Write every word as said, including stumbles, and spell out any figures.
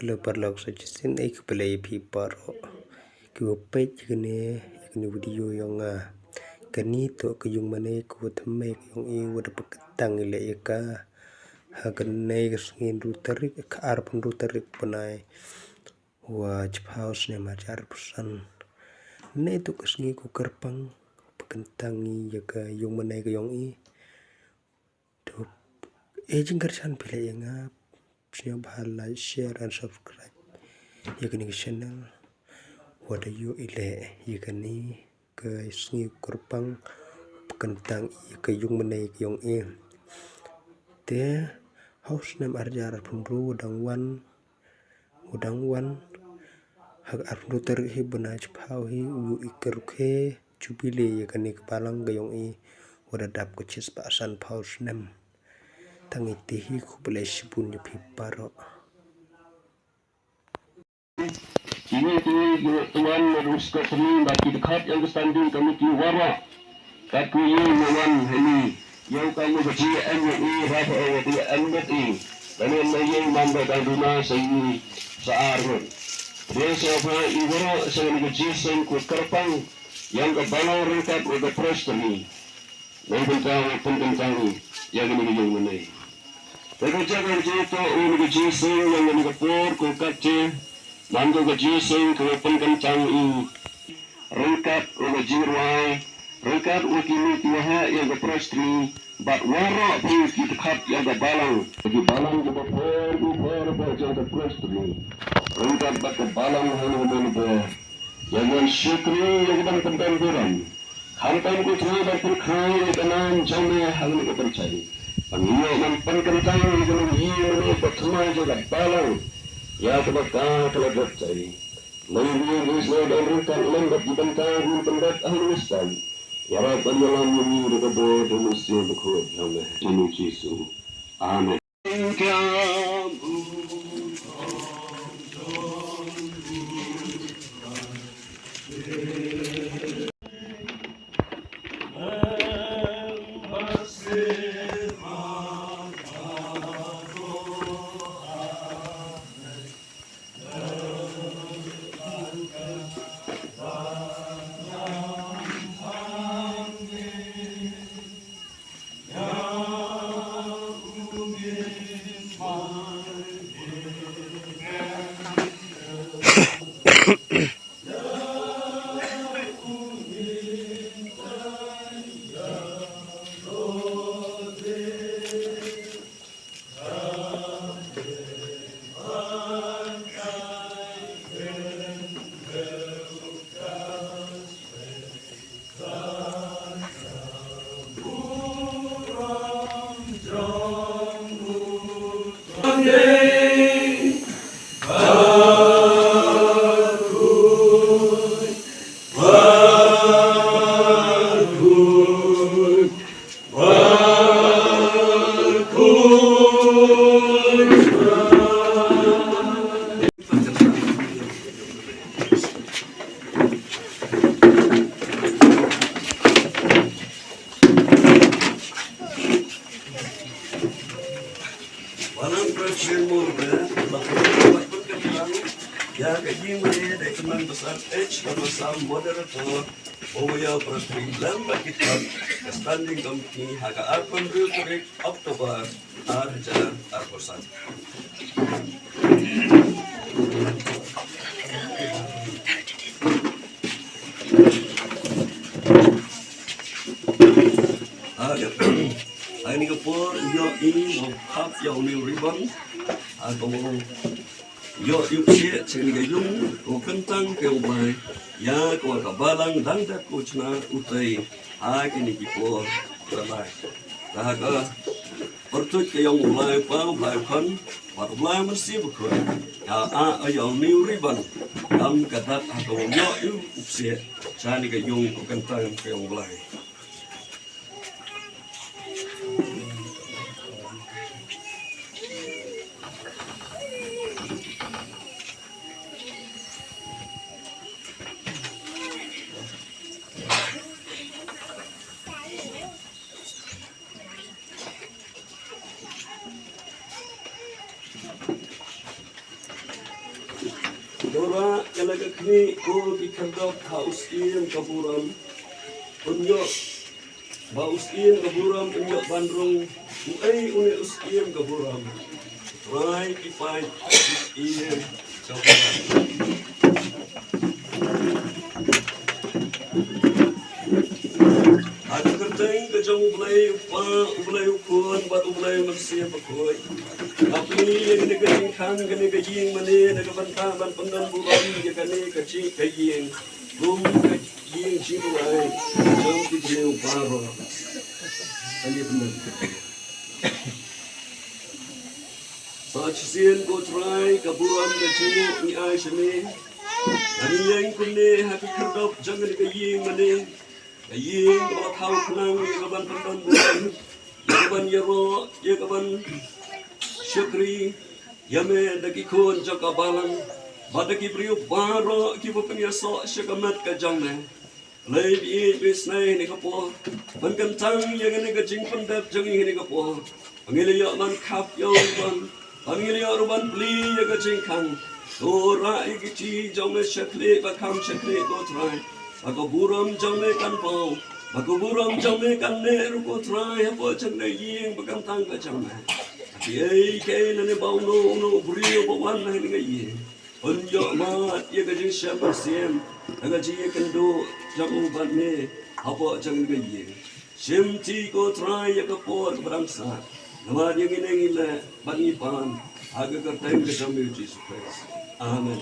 Hello paralok, sa shisien ai khublei ïa phi baroh kiwa peit ïa kane, ïa kane video yong nga. Kane toh ka yung mane kawa thymmai ka yong i wa da pynkyntang i leh ïa ka ha kane ka sngi hynriew tarik, ka arphew hynriew tarik bnai wa chiphaw snem hajar arphew san. Kane toh ka sngi kawa kyrpang pynkyntang i ïa ka yung mane ka yong i. To, e jingkyrshan phi leh ïa nga, sngewbha like, share and subscribe ïa kane ka channel. Wa da ïoh i leh ïa kane ka sngi kyrpang pynkyntang ïa ka yung mane ka yong i. Te ha u snem arhajar arphew hynriew u dang wan, u dang wan ha ka arphew hynriew tarik hi bnai chiphaw hi u ïoh i ka rukhe jubili ïa kane ka balang ka yong i wa da dap ka chispah sanphaw snem. Tang ite hi, khublei shibun ïa phi baroh. Kine ki wan na ruska kami ba ki dkhot ïa ka standing committee waroh. Kat ki ïa wan hini ïa ka mu ka ji M L A rap ïa ka M L A. Lane na ïa man ba dang duna sa ïa sa ar ngun. Dia sa pha i waroh sa ni ka ji seng ku kyrpang ïa ka balang ryngkat ïa ka press kami. Nang bynta u pynkyntang ïa kane ka yung mane. Te ka jaka ka jingtoh u na ka jingseng ïa kane ka por ko katne, man ko ka jingseng ko pynkyntang i ryngkat u ka jingrwai, ryngkat u kine kiwa heh ïa ka press tree, bad waroh phi ki dkhot ïa ka balang. Ki balang kiba por ki por por ïa ka press tree. Ryngkat bad ka balang ha kane ka por. Ïa ngan shakri ïa ka ban pyndem burom. Khamtam ko Trai ban pynkhraw ïa ka nam jong me ha kane ka pyrthei. Ban ïoh ban pynkyntang ïa ka nam ïing mane ka thymmai jong ka balang. Ïa kaba ka ka la dep tai. Lai ri ri sngewdon ryngkat lem bad ki bynta ri pyndep ha kane ka stan. Ïarap ban ïalam ïa ngi da ka bor da u Mynsiem Bakhuid jong me. Ha u Jisu. Amen. Balang Presbyterian Mawlai, ba ka ïa ka ïing mane da ka Reverend Pastor H. Ramasam, Moderator, Mawlai Presbyterian lem bad ki dkhot ka Standing Committee ha ka arphew hynriew tarik October ar hajar arphew san. Ha kane ka por ïoh i u khap ïa u new ribbon. Ha ka por ïoh i u psiah sha kane ka yung, u kyntang ka yong u Blai ïa kaba ka balang dang dep ko chna u tei ha kine ki por. Ka Blai, ka ha ka pyrtuit ka yong u Blai Pa, u Blai Khun bad u Blai Mynsiem Bakhuid. Ka a ïa u new ribbon kam ka dat ha ka ïoh i u psiah sha kane ka yung, u kyntang ka yong u Blai. Ïa la ka khmih ko ki khyrdop ha u syiem ka burom. Un ïoh ba u syiem ka burom un ïoh ban rung. Uei une u syiem ka burom? Trai ki paid u syiem ka burom. Ha ka kyrteng ka jong U Blei U Kpa, U Blei U Khun bad U Blei U Mynsiem Bakhuid. Nga plie ïa kane ka jingkhang, kane ka ïing mane na ka bynta ban pyndon burom ïa kane ka jing ka ïing kum ka ïing jingduwai jong ki briew baroh. Kane pynban. Sa shisien ko Trai ka burom ka jingmut ngi ai sha me. Ngi ïeng kumne ha ki khyrdop jong kane ka ïing mane. Ka ïing kaba la thaw khnang ïa ka ban pyndon burom, ïa ka ban ïaroh, ïa ka ban shakri ïa me da ki khun jong ka balang bad da ki briew baroh kiba pynïasoh sha ka met ka jong me. Lei baieit baisnei ha kane ka por ban kyntang ïa kane ka jingpyndep jong ngi ha kane ka por. Ba ngi la ïoh ban khap ïa u ban, ba ngi la ïoh ruh ban plie ïa ka jingkhang. To rah ïa ki kti jong me sha khlieh ba kham sha khlieh ko Trai. Ba ka burom jong me kan paw, ba ka burom jong me kan neh ruh ko Trai hapoh jong kane ka ïing ba kan tang ka jong me. Ba kiei kiei lane ba uno uno u briew ba wan ha kane ka ïing un ïoh mad ïa ka jingshem mynsiem, ïa ka jingïakynduh jong u bad me hapoh jong kane ka ïing. Shim ti ko Trai ïa ka por kaba dang sah. Namar ïa ngin ïeng ïa leh bad ngi pan ha ka kyrteng ka jong me Jisu Khrist. Amen.